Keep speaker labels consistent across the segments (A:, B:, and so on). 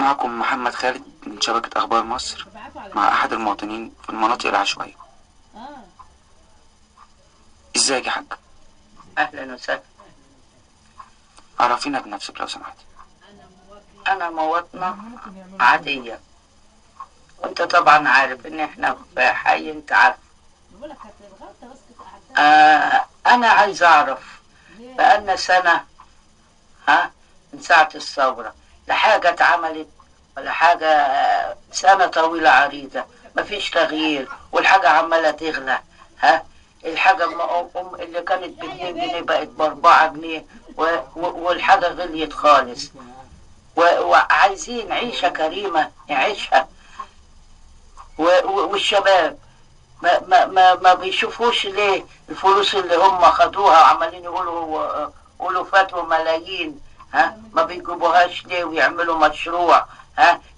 A: معكم محمد خالد من شبكة أخبار مصر مع أحد المواطنين في المناطق العشوائية. إزيك يا حاج؟
B: أهلا وسهلا.
A: عرفينا بنفسك لو سمحتي.
B: أنا مواطنة عادية، وأنت طبعا عارف إن إحنا في حي، أنت عارف. أنا عايز أعرف بقالنا سنة من ساعة الثورة لا حاجة اتعملت ولا حاجة، سنة طويلة عريضة مفيش تغيير، والحاجة عمالة تغلى. الحاجة اللي كانت ب2 جنيه بقت ب4 جنيه، والحاجة غليت خالص، وعايزين عيشة كريمة نعيشها. والشباب ما ما ما ما بيشوفوش ليه الفلوس اللي هم خدوها، وعمالين يقولوا ألوفات وملايين، ما بيجيبوهاش ليه ويعملوا مشروع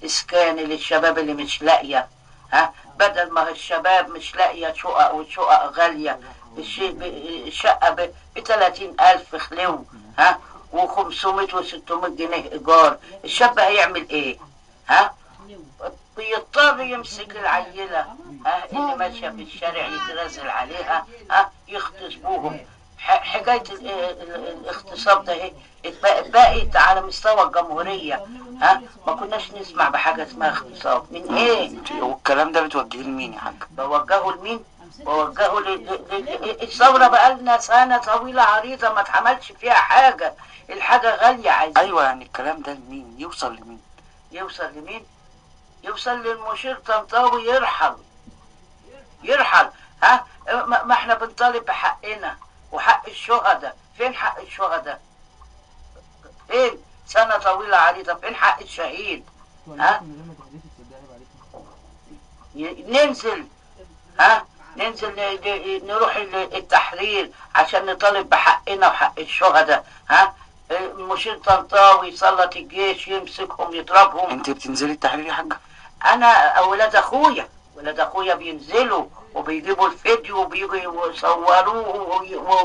B: اسكاني للشباب اللي مش لاقيه. بدل ما الشباب مش لاقيه شقق، وشقق غالية، الشقة ب30,000 خلو، و500 و600 جنيه ايجار، الشاب هيعمل ايه؟ بيضطر يمسك العيلة اللي ماشية في الشارع يترازل عليها، يغتصبوهم. حكاية الاغتصاب ده بقت على مستوى الجمهورية. ما كناش نسمع بحاجة اسمها اغتصاب من ايه؟
A: والكلام ده بتوجهه لمين يا حاج؟
B: بوجهه لمين؟ بوجهه الثورة بقالنا سنة طويلة عريضة ما اتعملش فيها حاجة، الحاجة غالية. عايزين
A: ايوه، يعني الكلام ده لمين؟ يوصل لمين؟
B: يوصل لمين؟ يوصل للمشير طنطاوي، يرحل يرحل. ما احنا بنطالب بحقنا وحق الشهداء. فين حق الشهداء؟ فين؟ سنة طويلة عريضة، فين حق الشهيد؟ ننزل، ننزل نروح التحرير عشان نطالب بحقنا وحق الشهداء. المشير طنطاوي يسلط الجيش يمسكهم يضربهم.
A: انت بتنزلي التحرير يا حاجة؟
B: انا اولاد اخويا، ولاد اخويا بينزلوا وبيجيبوا الفيديو وبيجوا يصوروه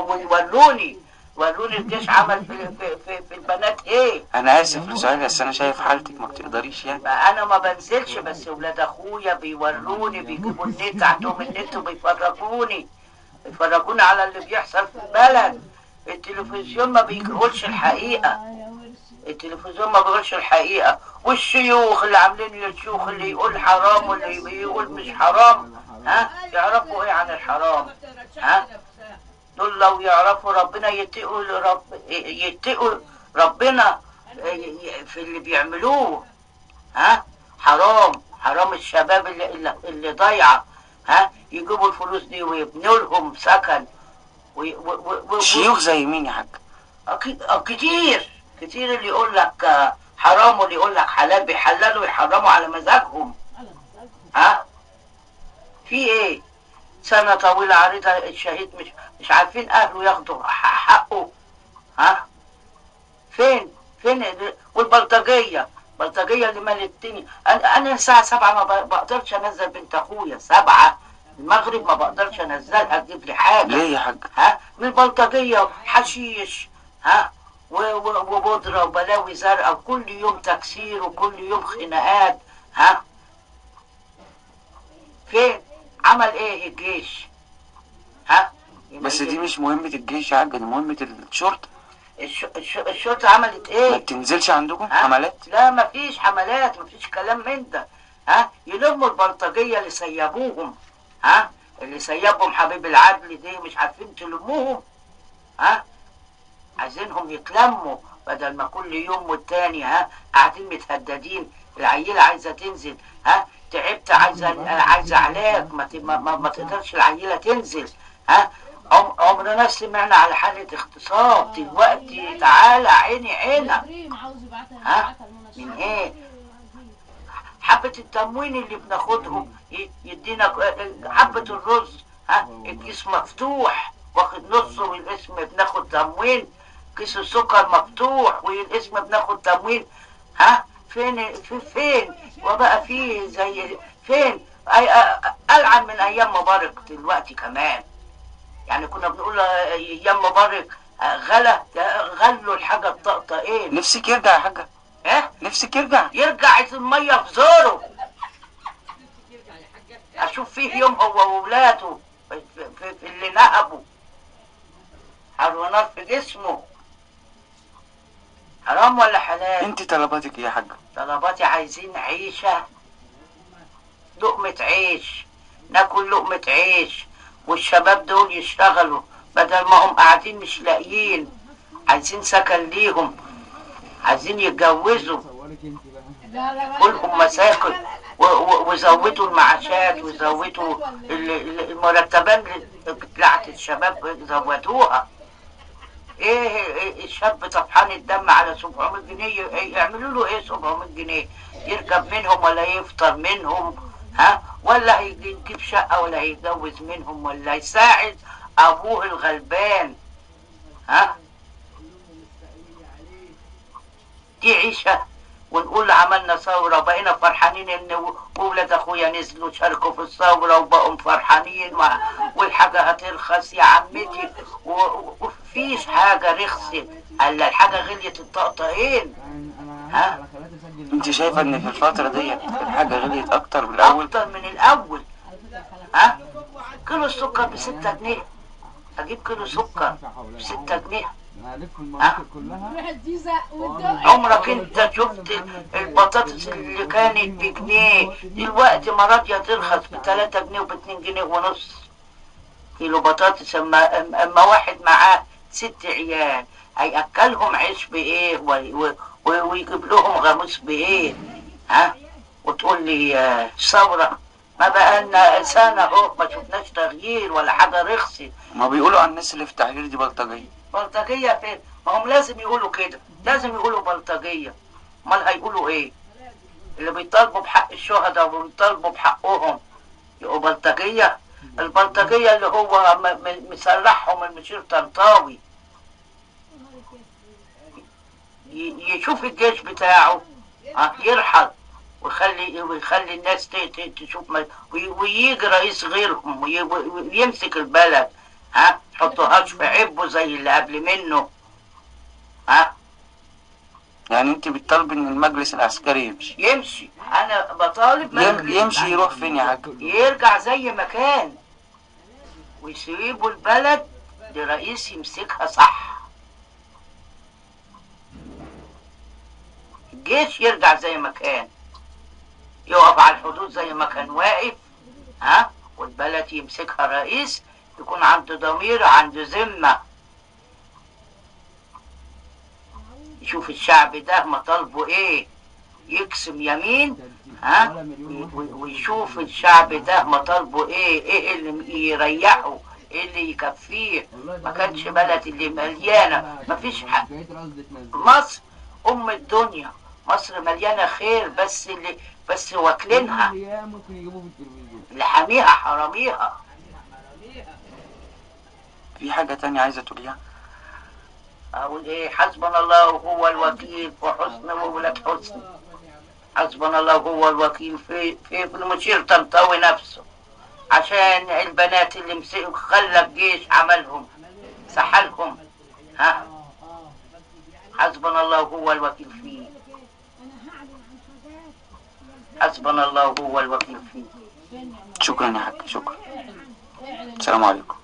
B: ويولوني، وروني الجيش عمل في, في, في البنات ايه.
A: انا اسف لسؤالي، بس انا شايف حالتك ما بتقدريش يعني.
B: انا ما بنزلش، بس ولاد اخويا بيوروني، بيجيبوا النت، عندهم النت وبيفرجوني، بيفرجوني على اللي بيحصل في البلد. التلفزيون ما بيقولش الحقيقة، التلفزيون ما بيقولش الحقيقة. والشيوخ اللي عاملين الشيوخ اللي يقول حرام واللي يقول مش حرام، يعرفوا ايه عن الحرام؟ دول لو يعرفوا ربنا يتقوا يتقوا ربنا في اللي بيعملوه. حرام، حرام الشباب اللي ضايعة، يجيبوا الفلوس دي ويبنوا لهم سكن.
A: شيوخ زي مين يا حاج؟
B: كتير كتير اللي يقول لك حرام واللي يقول لك حلال، بيحللوا ويحرموا على مزاجهم. في ايه؟ سنة طويلة عريضة الشهيد مش عارفين اهله ياخدوا حقه. فين فين؟ والبلطجية، البلطجية اللي مالت الدنيا. انا الساعة 7 ما بقدرش انزل بنت اخويا، 7 المغرب ما بقدرش انزلها تجيب لي حاجة.
A: ليه يا حاج؟
B: من البلطجية، حشيش وبودرة وبلاوي زرقاء، وكل يوم تكسير وكل يوم خناقات. فين؟ عمل ايه الجيش؟
A: بس دي مش مهمة الجيش يا حاج، دي مهمة الشرطة.
B: الشرطة عملت ايه؟
A: ما بتنزلش عندكم حملات؟
B: لا، مفيش حملات، مفيش كلام من ده. يلموا البلطجية اللي سيبوهم، اللي سيبهم حبيب العدل دي، مش عارفين تلموهم. عايزينهم يتلموا بدل ما كل يوم والتاني قاعدين متهددين. العيلة عايزة تنزل، تعبت، عايزة علاج، ما تقدرش العيلة تنزل. عمرنا سمعنا على حالة اغتصاب دلوقتي، تعالى عيني عينك. من ايه؟ حبة التموين اللي بناخدهم يدينا حبة الرز، الكيس مفتوح واخد نصه والاسم بناخد تموين، كيس السكر مفتوح والاسم بناخد تموين. فين فين وبقى فيه زي فين؟ ألعن من ايام مبارك دلوقتي كمان. يعني كنا بنقول ايام مبارك غلا، غلوا الحاجة بطقطقين.
A: نفسك يرجع يا حاجة؟
B: ها؟
A: نفسك يرجع؟
B: يرجع المية في زوره. اشوف فيه يوم هو وولاده في اللي نهبوا. حر ونار في جسمه. حرام ولا حلال؟
A: انت طلباتك ايه يا حاجة؟
B: طلباتي عايزين عيشه، لقمة عيش، ناكل لقمة عيش، والشباب دول يشتغلوا بدل ما هم قاعدين مش لاقيين. عايزين سكن ليهم، عايزين يتجوزوا، كلهم مساكن، وزودوا المعاشات وزودوا المرتبات بتاعت الشباب زودوها. ايه الشاب طفحان الدم على 700 جنيه، يعملوا له ايه 700 جنيه؟ يركب منهم ولا يفطر منهم؟ ها؟ ولا هيجيب شقه ولا هيتجوز منهم ولا يساعد ابوه الغلبان؟ ها؟ دي عيشه. ونقول عملنا ثورة وبقينا فرحانين ان ولاد اخويا نزلوا شاركوا في الثورة وبقوا فرحانين، والحاجة هترخص يا عمتي، ومفيش حاجة رخصت الا الحاجة غليت الطقطقين. ها؟
A: انت شايفه ان في الفترة ديت الحاجة غليت اكتر من الاول؟
B: اكتر من الاول. ها؟ كيلو السكر ب 6 جنيه، اجيب كيلو سكر ب 6 جنيه. ها؟ عمرك انت شفت البطاطس اللي كانت بجنيه دلوقتي ما راضية ترخص ب 3 جنيه وب 2 جنيه ونص كيلو بطاطس؟ اما واحد معاه 6 عيال هياكلهم عيش بايه ويجيب لهم غاموس بايه؟ ها؟ وتقول لي ثورة؟ ما بقى لنا سنة اهو ما شفناش تغيير ولا حاجة رخصت.
A: ما بيقولوا عن الناس اللي في التحرير دي بلطجيه.
B: بلطجيه فين؟ ما هم لازم يقولوا كده، لازم يقولوا بلطجيه. امال هيقولوا ايه؟ اللي بيطالبوا بحق الشهداء وبيطالبوا بحقهم يبقوا بلطجيه؟ البلطجيه اللي هو مسلحهم المشير طنطاوي، يشوف الجيش بتاعه يرحل ويخلي الناس تشوف، ويجي رئيس غيرهم ويمسك البلد. ها؟ تحطوهاش في عبه زي اللي قبل منه. ها؟
A: يعني انت بتطالبي ان المجلس العسكري يمشي؟
B: يمشي. انا بطالب مجلس
A: يمشي. يروح فين يا حاج؟
B: يرجع زي ما كان، ويسيبوا البلد لرئيس يمسكها صح. الجيش يرجع زي ما كان، يقف على الحدود زي ما كان واقف. ها؟ والبلد يمسكها رئيس يكون عنده ضمير، عنده ذمة، يشوف الشعب ده مطالبه ايه، يقسم يمين. ها؟ ويشوف الشعب ده مطالبه ايه، ايه اللي يريحه، ايه اللي يكفيه. ما كانش بلد اللي مليانة مفيش حق. مصر ام الدنيا، مصر مليانة خير، بس اللي بس واكلينها، اللي حاميها حراميها.
A: في حاجة تانية عايزة تقوليها؟
B: أقول إيه؟ حسبنا الله وهو الوكيل في حسن وولاد حسن. حسبنا الله وهو الوكيل في المشير طنطاوي نفسه، عشان البنات اللي خلى الجيش عملهم سحلهم. ها؟ حسبنا الله وهو الوكيل فيه. حسبنا الله وهو الوكيل فيه.
A: شكرا يا حاج، شكرا. السلام عليكم.